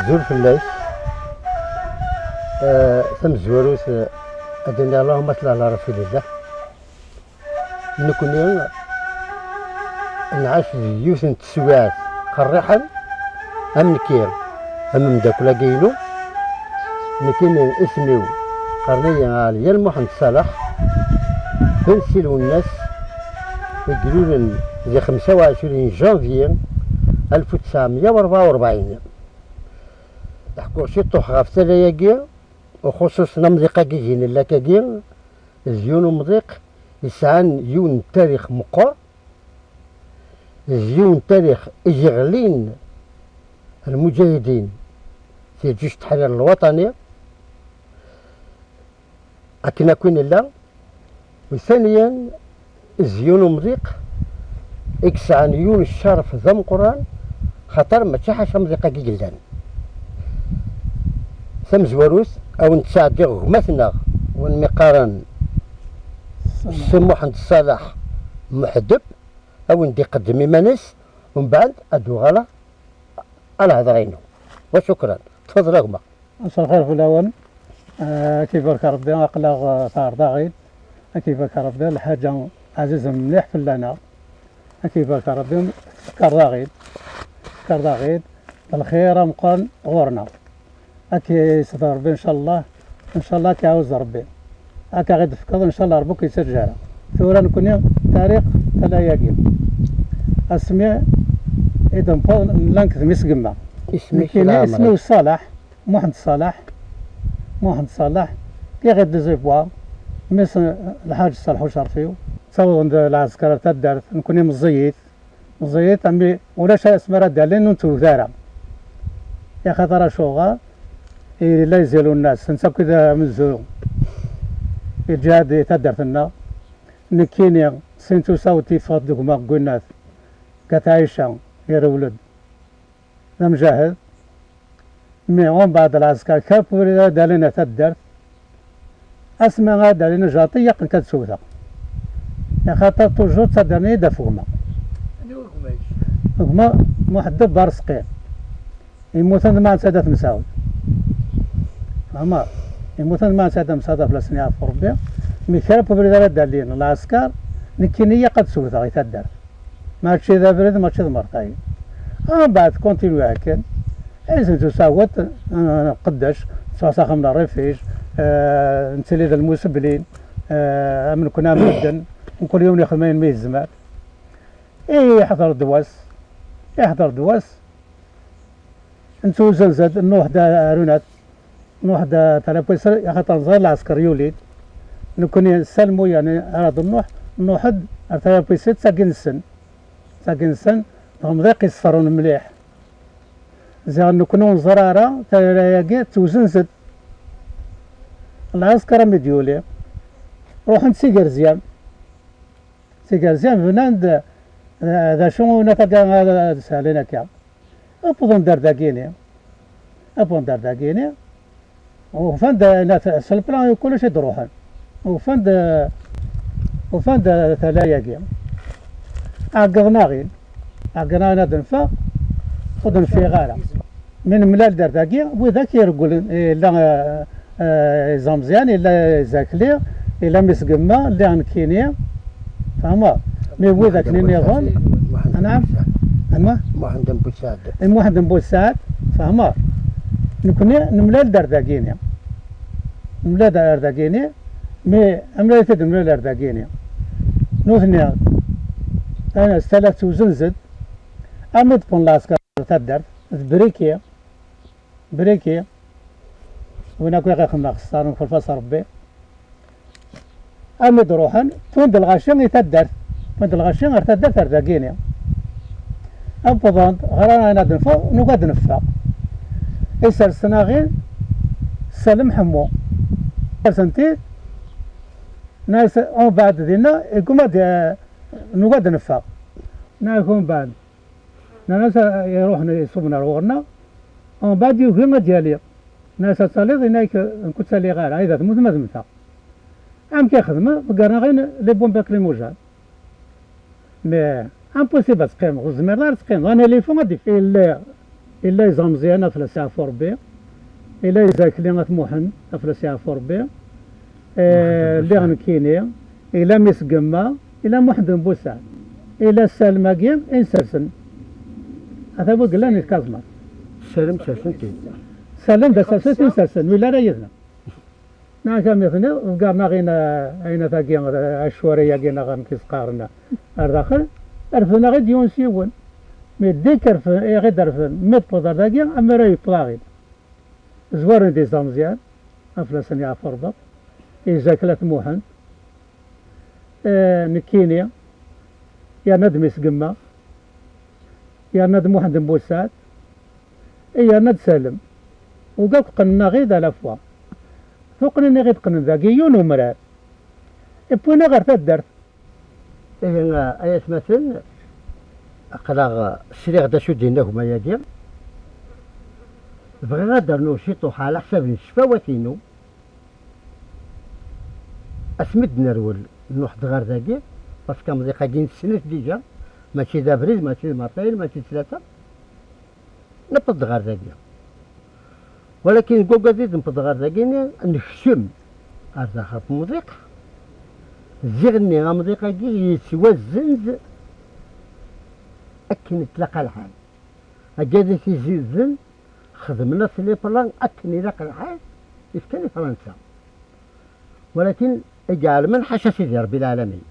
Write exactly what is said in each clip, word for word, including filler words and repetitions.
Azul fell-ak. Eh, tamezwarut, eh, ad d-iniɣ Allahumma salli ala Rasulillah. Nekkni nɛac di yiwet n teswiɛt qerriḥen, am nekki, am umeddakel-agi-inu. Nekkini isem-iw qqaren-iyi Ɛelyan Muḥend Ṣaleḥ, ben Si Lwennas, i ilulen di xemsa u ɛecrin janvier alef u tesɛemya u rebɛa u rebɛin. Ḥkuɣ ciṭuḥ ɣef tala-agi, uxuṣuṣ n amḍiq-agi i nella akkagi, d yiwen umḍiq yesɛan yiwen n tarix meqqer, d yiwen n tarix i yeɣlin lmuǧahidin fi Ǧic Teḥrir Lwaṭani. Akken akk i nella, u thaniyan, d yiwen umḍiq i yesɛan yiwen ccerf d ameqqran, xaṭer mačči ḥaca amḍiq-agi i yellan. Tamezwarut, a wen-d-sɛeddiɣ gma-tneɣ, win mi qqaren Si Muḥend Ṣaleḥ Muḥeddeb, a wen-d-iqeddem iman-is, u mbeɛd ad d-uɣaleɣ a lhedra-inu. Wa cukran. Tfadel a gma. Mselxir fell-awen. Ah, ad k-ibarek Rebbi, aql-aɣ, ah, tɛerḍ-aɣ-id. Ad k-ibarek Rebbi, lḥaǧa ɛzizen mliḥ fell-aneɣ. Ad k-ibarek Rebbi, tfekreḍ-aɣ-id. Tfekreḍ-aɣ-id d lxir ameqqran ɣur-neɣ. Ad k-yesseḍ Rebbi, ncallah. Ncallah ad k-iɛawez Rebbi. Ad k-aɣ-id-tefkeḍ, ncallah Rebbi ur k-yettaǧǧa ara. Tura nekni, tarix, tala-agi. Asmi i d-newweḍ, nella nekk d mmi-s n gma. Isem-ik? Nekkini, isem-iw Ṣaleḥ. Muḥend Ṣaleḥ, Muḥend Ṣaleḥ, Pierre de Zebois, mmi-s n Lḥaǧ Ṣaleḥ Ucerfiw. Ttawḍen-d lɛesker ar taddart, nekkni meẓẓiyit, meẓẓiyit, ami ulac asmi ara d-alin ur nettewwet ara. Axaṭer acuɣer? Yella Zi Lwennas, netta akk i d amezzu, yeǧǧa-d i taddart-nneɣ. Nekkini, sin tusa ur d-yeffeɣ deg gma n winnat, Gat Ɛica, irewled. D amjahed. Mi umbeɛd lɛesker kra n ubrid ara d-alin ar taddart, asmi ara d-alin ajaṭi, yaqen-k ad swteɣ. Axaṭer toujours ttadren-iyi-d ɣef gma. Anwa gma-k? Gma Muḥeddeb Barseqi. Yemmuten d Maɛan Saɛid At Msaɛud. Ɛmer. Yemmuten d Maɛan Saɛid At Msaɛud, ad fell-asen yeɛfu Rebbi. Mi kra n ubrid ara d-alin lɛesker, nekkini yaq ad swteɣ i taddart. Mačči d abrid, mačči d mertayen. Mbeɛd continue akken. Ay zent usawet, eh, nqeddec, nettruḥ s axxam n rrifij, eh, nettili d lmuseblin, eh, am nekkni am medden, mkul yiwen ixdem ayen mi yezmer. I iḥḍer-d wass, iḥḍer-d wass, nettwuzanza-d, nruḥ-d ar unat, nruḥ-d ar Tala Puyser, axaṭer neẓra lɛesker yuli-d. Nekkni s lmuya ara d-nruḥ, nruḥ-d ar Tala Puyser, d tagi nessen, d tagi nessen, d amḍiq iṣefren mliḥ. Ziɣ nekkni ur neẓri ara, tala-agi tewzenz-d. Lɛesker ami d-yuli, ruḥen-d s igerzyam. S igerzyam bnan-d, d, d acu, unat-agi ad, ad sehlen akka. Wwḍen-d ar dagini. Wwḍen-d ar dagini. Ufan-d, nat, s le plan kullec i d-ruḥen. Ufan-d, ufan-d tala-agi. Ɛeggḍen-aɣ-in. Ɛeggḍen-aɣ-in ad neffeɣ, ur d-nfiɣ ara. Mi nemlal-d ar dagi, widak i iregglen, yella, eh, eh, Iẓamẓyan, yella Zakli, yella Misgemma, lliɣ nekkini. Fehmeḍ? Mi widak-nni nniḍen, Muḥend anɛam? Busaɛd. Anwa? Muḥend n Busaɛd. I Muḥend n Busaɛd, fehmeḍ? Nekkni nemlal-d ar dagini. Nemlal-d ar dagini, mi amlal-it-id nemlal ar dagini. Nutni, eh, s tala tewzenz-d, armi d-wwḍen lɛesker ar taddart, d Briki, Briki, win akk i ɣ-ixedmen axessar, nkelf-as Rebbi. Armi d-ruḥen, wwin-d lɣaci i taddart, wwin-d lɣaci ar taddart ar dagini. Wwḍen-d, ɣran-aɣ-in ad neffeɣ, nugi ad neffeɣ. Isersen-aɣ-in Salem Ḥemmu. Sersen-t-id, nnan-as, umbeɛd dinna, iguma ad, nugi ad neffeɣ. Nnan-ak umbeɛd. Nnan-as, iruḥen iṣuben ar ɣur-neɣ, umbeɛd yugi ad yali. Nnan-as, ad taliḍ? Yenna-ak, nekk ur ttaliɣ ara, ay d tmutem ad mmteɣ. Amek i xedmeɣ? Ḍeggren-aɣ-in les bombes lacrymogènes. Mais impossible ad teqqimeḍ, ur tezmireḍ ara ad teqqimeḍ. Un éléphant ad yeffeɣ. Yella Illa Iẓra Meẓyan, afella-s yeɛfu Ṛebbi. Illa Izakli At Muḥend, afella-s yeɛfu Ṛebbi. Eh, lliɣ nekkini, illa Mis Gemma, illa Muḥend n Busaɛd. Illa Salem-agi i nsersen. Ata wi yellan di tkaẓmert. Salem sersen-t-id. Salem d aserset i nsersen, ur yelli ara yid-neɣ. Neɣ amek i tenniḍ, ḍeggren-aɣ-in, eh, ɛinat-agi, eh, accura-agi neɣ amek i s-qqaren ar daxel, refden-aɣ-id yiwen s yiwen. Mi dik ref-, i ɣ-id-refden, mi d-tewweḍ ar dagi, ammer-a yewweḍ-aɣ-id. Zwaren-d Iẓra Meẓyan, afella-sen yeɛfu Ṛebbi, Izakli At Muḥend, eh, nekkini, yerna-d Mis Gemma, yerna-d Muḥend n Busaɛd, yerna-d Salem. Uga akk qqnen-aɣ-id à la fois. Tuqqnin i ɣ-id-qqnen dagi yiwen umrar. Wwin-aɣ ɣer taddart. Ihi, ay atmaten, aql-aɣ sliɣ d acu d-yenna gma-agi. Bɣiɣ ad d-rnuɣ ciṭuḥ ɛla ḥsab n ccfawat-inu. Asmi d-nerwel, nruḥ-d ɣer dagi, parce que amḍiq-agi nessen-it déjà, mačči d abrid, mačči d maṭil, mačči d tlata. Newweḍ-d ɣer dagi. Walakin deg wagad i d-newweḍ ɣer dagi-nni, nekcem ar daxel n umḍiq. Ziɣ-nni amḍiq-agi yettwazzen-d akken i tlaq lḥal. Agad i t-izizzen, xedmen-as les plans akken ilaq lḥal, i fkan i Fransa. Walakin i iɛelmen, ḥaca Sidi Ṛebbi lɛalamin.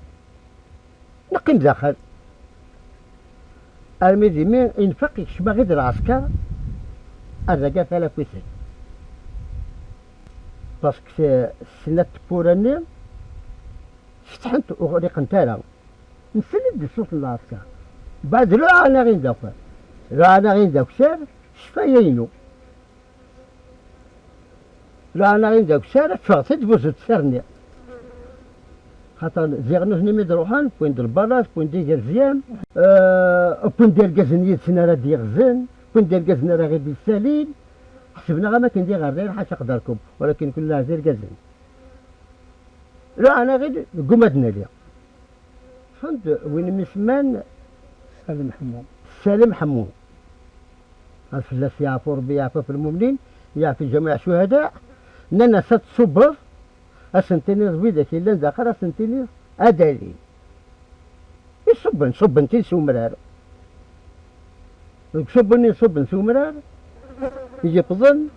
Neqqim daxel. Armi d imi i nfaq, ikcem-aɣ-id lɛesker ar dagi ɣer Talakwisin. Parce que snat tewwura-nni fetḥent, ur ɣliqent ara. Nessen-d ṣṣut n lɛesker. Mbeɛd luɛan-aɣ-in d akessar. Luɛan-aɣ-in d akessar, ccfaya-inu. Luɛan-aɣ-in d akessar, ffɣet-d, buzzet s rrni. Xaṭer ziɣ nutni mi d-ruḥen, wwin-d lbalas, wwin-d igerzyam, eh, wwin-d irgazen yid-sen ara d-yeɣzen, wwin-d irgazen ara ɣ-id-yessalin. Ḥesben-aɣ am akken d iɣerdayen, ḥaca qderkum, walakin kunna d irgazen. Luɛan-aɣ-id, negguma ad nali. Ṭṭfen-d win mi semman Salem Ḥemmu. Salem Ḥemmu. Ad fell-as yeɛfu Ṛebbi, yeɛfu ɣef lmumnin, yeɛfu ǧamiɛ ccuhada. Nnan-as ad tṣubbeḍ, ad sen-tiniḍ widak yellan daxel, ad sen-tiniḍ ad alin. I ṣubben, ṣubben-t-id s umrar. Deg ṣubben-nni ṣubben s umrar, yewwḍen,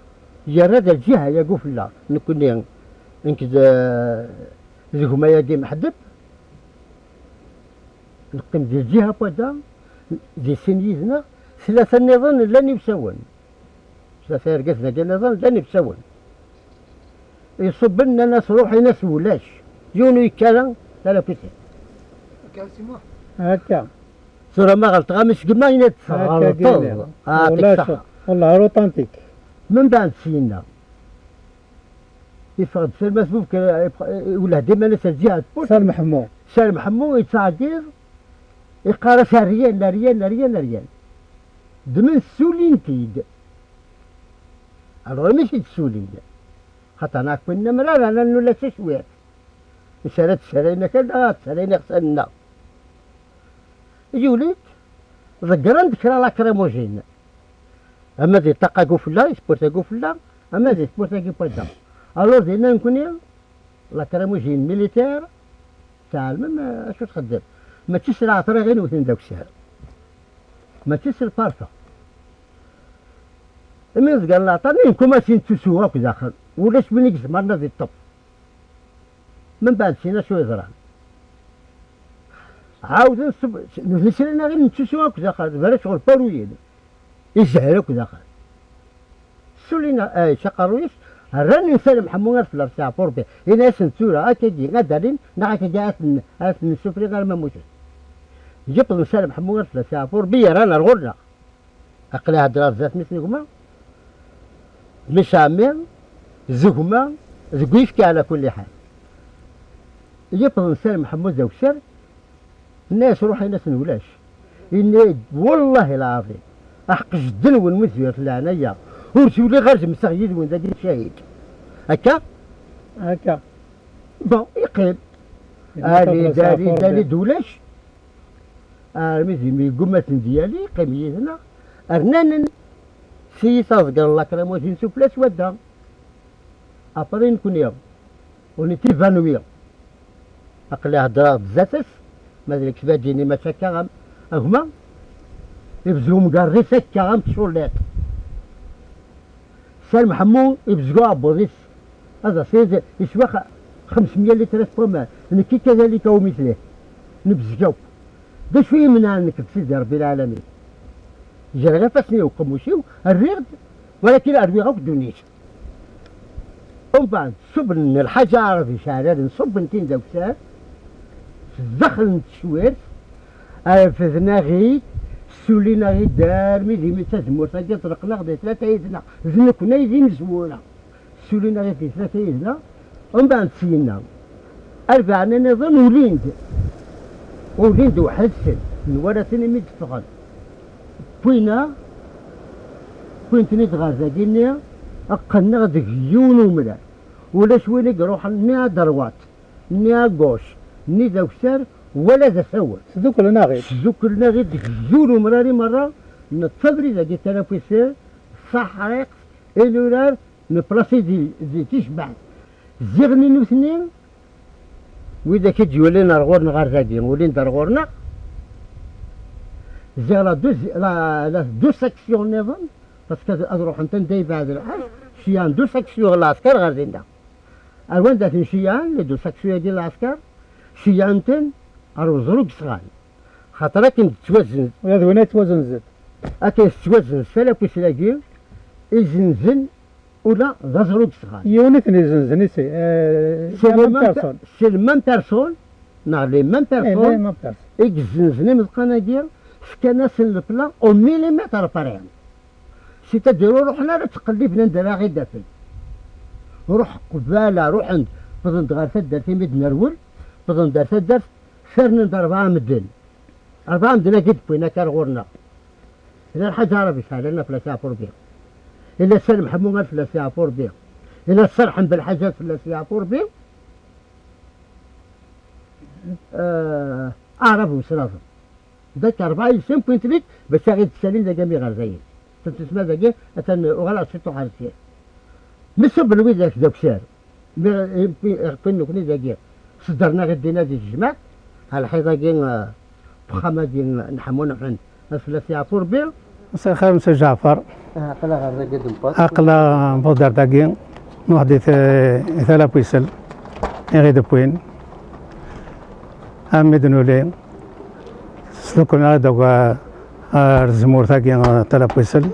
yerra-d lǧiha-agi ufella. Nekkni, nekk d, d gma-agi Meḥdeb, neqqim di lǧiha n wadda, di sin yid-neɣ, tlata nniḍen llan iwsawen. Tlata irgazen-agi nniḍen llan iwsawen. Iṣubben nnan-as ruḥ, in-as ulac. Yiwen ur yekka ara Talakwisin. Akka. Tura ma ɣelṭeɣ-am isegma, yenna-d tɣelṭeḍ. Ulac. Wallah, ar authentique. Membeɛd syenna, yeffeɣ-d Salem At Bubekr, iwleh-d iman-is ar lǧiha n tmurt. Salem Ḥemmu. Salem Ḥemmu yettɛeggiḍ, yeqqar-as ryan, ryan, ryan, ryan. Ddmen ssulin-t-id. Alors, imi t-id-ssulin, xaṭer neɣ win nemrar, ala nula s cwiṭ. Nsara-d ssarayen akal, neɣ ad ssarayen iɣsan-nneɣ. Yuli-t, ḍeggren-d kra lacrymogène. Ama di ṭṭaq-agi ufella, i tewwurt-agi ufella, ama di tewwurt-agi n wadda. Alors, dinna nekkni, lacrymogène militaire, tɛelmem, eh, acu txeddem. Mačči s lɛeṭri i ɣ-inewten d akessar. Mačči s lfarfa. Imi ḍeggren lɛeṭri, nekkuma sin nettusu akk daxel. Ulac win i izemren ad iṭṭef. Membeɛd sin acu yeḍran. Ɛawden ṣub-, nutni slan aɣ-in nettusu akk daxel, d ara ccɣel paruyen. Izehher akk daxel. Ssulin, eh, s aqerruy-is, rran i Salem Ḥemmu ar fell-as yeɛfu Ṛebbi. Ini-asen tura, akkagi, ad d-alin, neɣ akkagi, ad ten-, ad ten-nessufri arma mmuten. Yewweḍ Salem Ḥemmu ar fell-as yeɛfu Ṛebbi, yerran ar ɣur-neɣ. Aql-i heddreɣ zdat mmi-s n gma, mmi-s n ɛemmi, d gma, deg uyefki ɛla kulli ḥal. Yewweḍ Salem Ḥemmu d akessar, Nna-yas ruḥ, ini-asen ulac. Yenna-yas wellah lɛaḍim, aḥeqq jedden-wen mi d-yuɣ leɛnaya, ur tewliɣ ara zemseɣ yid-wen dagi ccahid. Akka? Akka. Bon, yeqqim. Yemma Ali, tabla Dali, saɛfur Dali d-, d ulac. Armi d imi yegguma ad ten-d-yali, yeqqim yid-neɣ. Rnan-n Si ça ḍeggren la crème au soufflé swadda. Après nekkni, on est évanoui. Aql-i heddreɣ-d zdat-s, ma d lekdeb-agi-nni mačči akka am, a gma, ibzeg umgarr-is akka am tculliḍt. Salem Ḥemmu ibzeg uɛebbuḍ-is, ad as-, yeswa x-, xemsemya litre n waman, nekki kadalik a umitli, nebzeg akk. D acu i yi-menɛen nekk d Sidi Ṛebbi Lɛalamin? Greɣ ifassen-iw uqemmuc-iw, rriɣ-d, walakin rwiɣ akk ddunit. Umbeɛd, ṣubben lḥaǧa aɛrabi ceɛlalen, ṣubben-ten d awessar, sdaxel n tecwirt, refden-aɣ-id, ssulin-aɣ-id armi d imi d tazemmurt-agi, ṭṭleqen-aɣ di tlata yid-neɣ, d nekkni ay d imezwura. Ssulin-aɣ-id di tlata yid-neɣ, umbeɛd syenna, arbaɛna niḍen ulin-d, ulin-d weḥd-sen, nwala-ten imi d-ffɣen. Wwin-aɣ, wwin-ten-id ɣer dagi-nni, qqnen-aɣ deg yiwen umrar. Ulac win i iruḥen ni à droite, ni à gauche, ni d awessar, wala d asawen. Sduklen-aɣ-id. Sduklen-aɣ-id deg yiwen umrar i merra, neṭṭef abrid-agi Tala Pwisi, Taḥriqt, Ilurar, neplasi di, di tejmaɛt. Ziɣen i nutni, widak i d-yulin ar ɣur-neɣ ar dagi, ulin-d ar ɣur-neɣ, ziɣ la deux, la, la deux sections nniḍen, parce que ad, ad ruḥent anda yebɛed lḥal, ceyyɛen deux sections n lɛesker ɣer dinna. Ar wanda ten-ceyyɛen, les deux sections-agi n lɛesker, ceyyɛen-ten ar Uẓru n Yesɣan. Xaṭer akken d-ttwazenz-, ula d win ay yettwazenzen. Akken tettwazenz Tala Pwisi-agi, izenzen ula d Uẓru n Yesɣan. Yiwen i ten-izenzen, i si, eh, c'est la même personne. C'est le même personne, neɣ les mêmes personnes, les mêmes personnes i izenzen imeḍqan-agi, fkan-asen le plan au millimètre près. C'est-à-dire, ur ruḥen ara ttqelliben anda ara ɣ-id-afen. Ruḥ qbala, ruḥen-d, wwḍen-d ɣer taddart imi d-nerwel, wwḍen-d ar taddart, fernen-d rebɛa medden. Rebɛa medden-agi d-wwin akka ar ɣur-neɣ. Ila Lḥaǧ Ɛrabi Saɛlan, ad fell-as yeɛfu Rebbi. Ila Salem Ḥemmu, ad fell-as yeɛfu Rebbi. Ila Serḥen Belḥaǧ, ad fell-as yeɛfu Rebbi. Eh, Aɛrab Wesraḍen. Dak rebɛa yessin point huit, bac ad ɣ-id-ssalin dagi ami ɣer dayen. Tusma dagi, atan uɣaleɣ ciṭuḥ ar deffir. Mi ṣubben widak d awessar, mi, mi, mi nekkni dagi, seddren-aɣ-id dinna di tejmaɛt, ar lḥiḍ-agi, eh, n uxxam-agi n Ḥemmu n Ḥend, ad fell-as yeɛfu Rebbi. Messelxir, Mesye Ǧeɛfer. Ah, aql-aɣ ɣer dagi d-newweḍ. Aql-aɣ newweḍ ar dagi, nruḥ di t-, i Tala Pwisel, i ɣ-id-wwin. Armi d-nuli, sduklen-aɣ-id akk ar tzemmurt-agi, Tala Pwisel,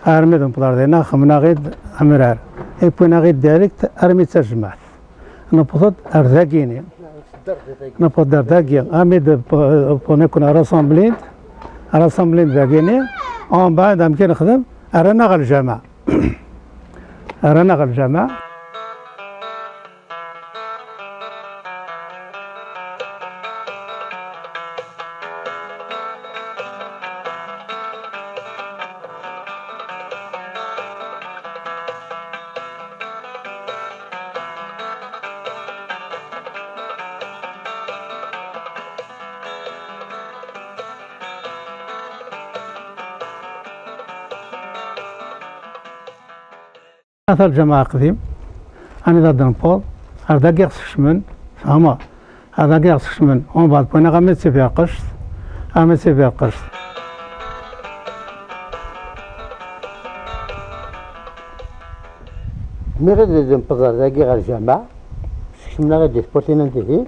armi d-newweḍ ar dinna, xemmen-aɣ-id amrar, i wwin-aɣ-id direct armi d tajmaɛt. Newweḍ-d ar dagini, newweḍ-d ar dagi, armi d p-, p-, nekk rassemblin-d, rassemblin-d dagini, umbeɛd amek i nexdem, rran-aɣ ɣer lǧameɛ. Rran-aɣ ɣer lǧameɛ. Ata lǧameɛ aqdim, anida d-newweḍ, ar dagi ɣ-skecmen, tfehmeḍ? Ar dagi ɣ-skecmen, umbeɛd wwin-aɣ armi d Tiberqect, armi d Tiberqect. Mi ɣid d-newweḍ ar dagi ɣer lǧameɛ, skecmen-aɣ-id di tewwurt-in n dihin,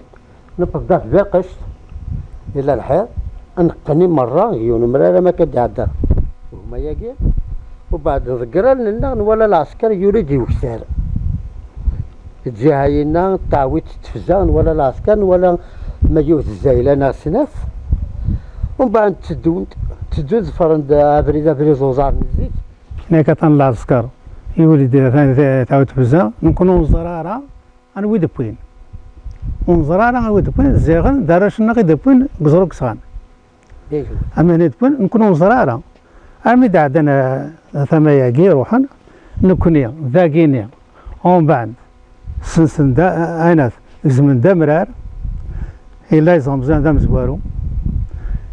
Newweḍ-d ar Tberqect, ila lḥiḍ, ad neqqen i merra, yiwen umrar am akka d-iɛedda. Gma-yagi, ubeɛd nḍegger allen-nneɣ, nwala lɛesker yuli-d i wektar. Lǧiha-inna, taɛwit tefza, nwala lɛesker, nwala ma yiwet zzayla neɣ snat. Umbeɛd tteddun, tteddun ḍefren-d abrid, abrid uẓar n zik. Nekk atan lɛesker, yuli-d ta-, ta-, taɛwit tefza, nekkni ur neẓri ara. Anwa i d-wwin? Ur neẓri ara anwa i d-wwin, ziɣen d arrac-nneɣ i d-wwin deg uẓru deg Sɣan. Amen i d-wwin, nekkni ur neẓri ara. Armi d-ɛeddan, eh, tama-agi, ruḥen, nekkni, dagini, umbeɛd, sensen-d, eh, aynat, gezmen-d amrar, yella yeẓra Meẓyan d amezwaru,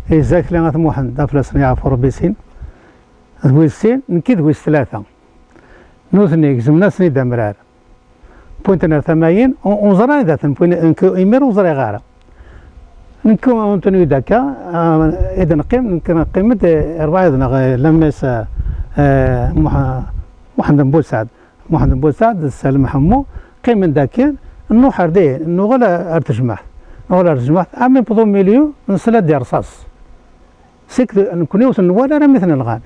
yezza Akli At Muḥend, ad fell-asen yeɛfu Rebbi sin, d wis sin, nekki d wis tlata. Nutni gezmen-asen-id amrar. Wwin-ten ar tama-in, ur, ur neẓri anida ten-wwin, nekk imir ur ẓriɣ ara. Nekk ur ten-wwin akka, ah, i d-neqqim, nekk neqqim-d, eh, rebɛa yid-neɣ, eh, lamma-s, eh, eh, Muḥ-, Muḥend n Busɛad. Muḥend n Busɛad d Salim Ḥemmu, qqimen-d akkin, nruḥ ar dihin, nuɣal ar tejmaɛt. Nuɣal ar tejmaɛt, armi newweḍ au milieu, nesla-d i rrṣaṣ. Sik d-, nekkni ur ten-nwala ara mi ten-nɣan.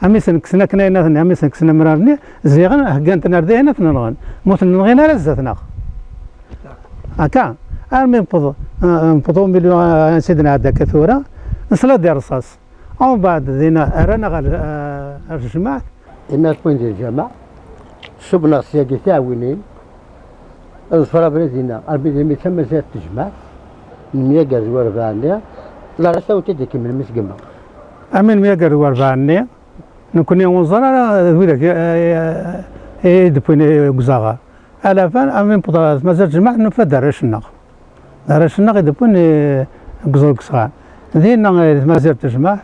Armi sen-kksen akken ayen ad-, armi sen-kksen amrar-nni, ziɣen heggan-ten ar dihin ad ten-nɣen. Ma ur ten-nɣin ara zdat-neɣ. Akka, armi newweḍ, eh, newweḍ au milieu, eh, ansi d-nɛedda akka tura, nesla-d i rrṣaṣ. Umbeɛd dinna, rran-aɣ ar, eh, ar tejmaɛt. Imi ara wwin di lǧameɛ, ṣubben-aɣ syagi tiɛwinin, ad neḍfer abrid dinna, armi d imi d tamazirt n tejmaɛt, nemyager d warbaɛ-nni, la rasa ur t-id-ikemmel mi s-gemma. Armi nemyager d warbaɛ-nni, nekkni ur neẓri ara d widak, eh, eh, i d-wwin i uzaɣar. Alafan, armi newweḍ ar tmazirt n tejmaɛt, nufa-d arrac-nneɣ. D arrac-nneɣ i d-wwin, eh, deg uẓru deg usɣan. Dinna, eh, di tmazirt n tejmaɛt,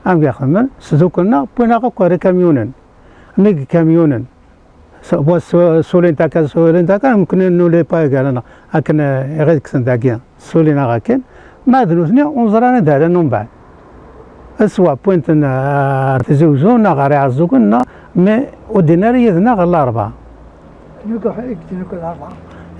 amek i xedmen, sduklen-aɣ, wwin-aɣ akk ar ikamyunen. Mi deg ikamyunen, s-, wa s-, sulin-t akka, sulin-t akka, nekkni nuli pas gar-aneɣ, akken, eh, iɣ i d-kksen dagi, sulin-aɣ akken. Ma d nutni, ur neẓri ara anda rran umbeɛd. Swa wwin-ten, eh, ar Tizi Uzzu, neɣ ɣer Iɛeẓẓugen, neɣ, mais ur ddin ara yid-neɣ ɣer Larebɛa. Nuga i yeddan akk Larebɛa.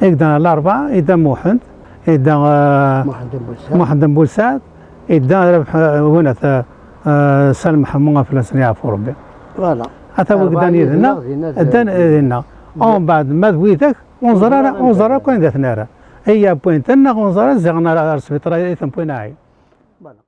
I yeddan Larebɛa, yedda Muḥend, yedda, eh, Muḥend n Busɛad. Muḥend n Busɛad, yedda Rabeḥ, eh, winat, eh, eh, Salim Ḥemmu, ad fell-asen yeɛfu Rebbi. Voilà. Ata wi yeddan yid-neɣ, ddan dinna. Umbeɛd, ma d widak, ur neẓri ara, ur neẓri akk anda ten-rran. Aya wwin-ten, neɣ ur neẓri ara ziɣen ar, ar sbiṭar i ten-wwin aɛi. Voilà.